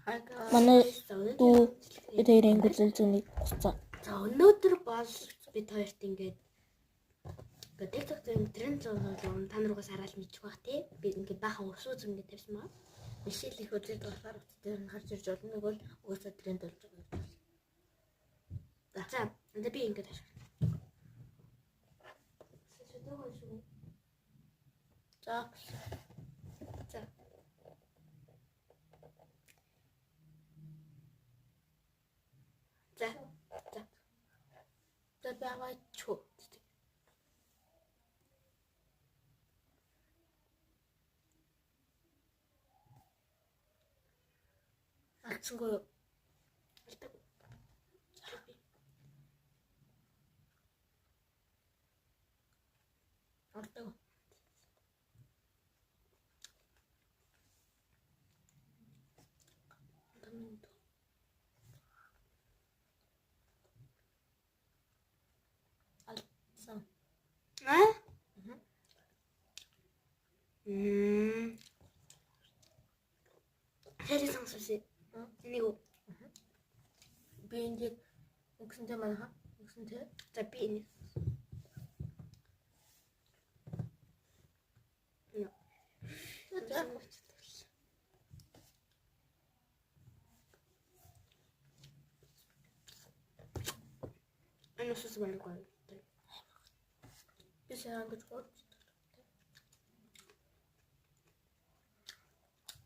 Hi guys. Манай За өнөөдөр дүү бид хоёрын гүзэл зүүнийг буцаа. За өнөөдөр бол бид хоёрт ингээд ингээд TikTok дээр тренд зураг та нар угаас хараад мэдчих бах тий. Би ингээд баахан өсөө зүг ингээд тавьсан байгаа. Мишель их үзээд болохоор утас дээр нь харж ирж болно. Нэг бол угаасаа тренд болж байгаа. За энэ би ингээд тавьчих. За. За. За. За. За байгаа чүү. Алдсангүй юу? Алдаг. Алдаг. Тамин. Алдсан. Аа? Мм. Хэрэг сонссон. Энийг үү? Би энд яг үгсэнтэй манайха. Үгсэнтэй. За би энийг. За. Энэ ус бараг. Би сайн ингэж гооч.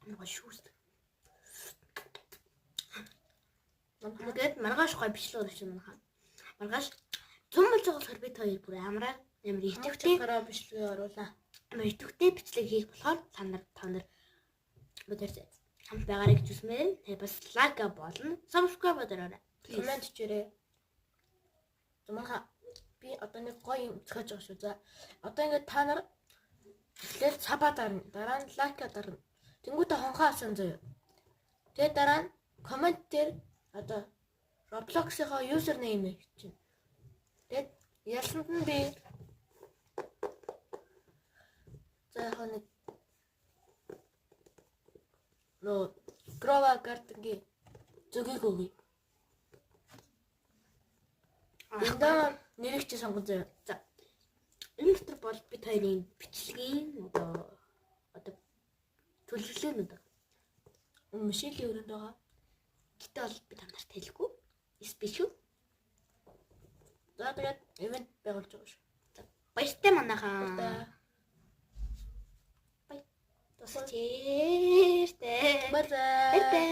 Нөгөө шүүс. Тэгээд маргааш гой бичлэг өргөж манайхаа. Маргааш зам болж байгаа болохоор бид хоёр бүр амраа амар идэвхтэй Гараа бичлэгээ оруулаа. амар идэвхтэй бичлэг хийх болохоор та нар бид хоёр хамт байгаарай гэж хүсмээр байна. Тэгээд бас лайк болон subscribe дараарай. Коммент хийрээ. Манайха би одоо нэг гоё юм зохиож байгаа шүү. За одоо ингээд та нар эхлээл sub аа дарна. Дараа нь like аа дарна. Тэнгүүтээ хонхоо асан заяа. Тэгээд дараа нь comment дээр одоо Roblox-ийнхоо username чинь. Тэгээд ялсанд нь би за яг нэг нөө Grow a Garden-гийн зөгийг өгье. Эндээ нэрийг чи сонгон заяа. За. Энэ дотор бол бид хоёрын бичлэгийн одоо төлөвлөлөөнүүд байгаа. Мишелийн өрөөнд байгаа. Гэтэ бол би та нарт хэлэхгүй. Спешиал. За тэгээд ивент байгуулж байгаа шүү. За баяртай манайхаа. Баяртай. Баяр. Тусч баяртай. Баярлалаа. Баяртай.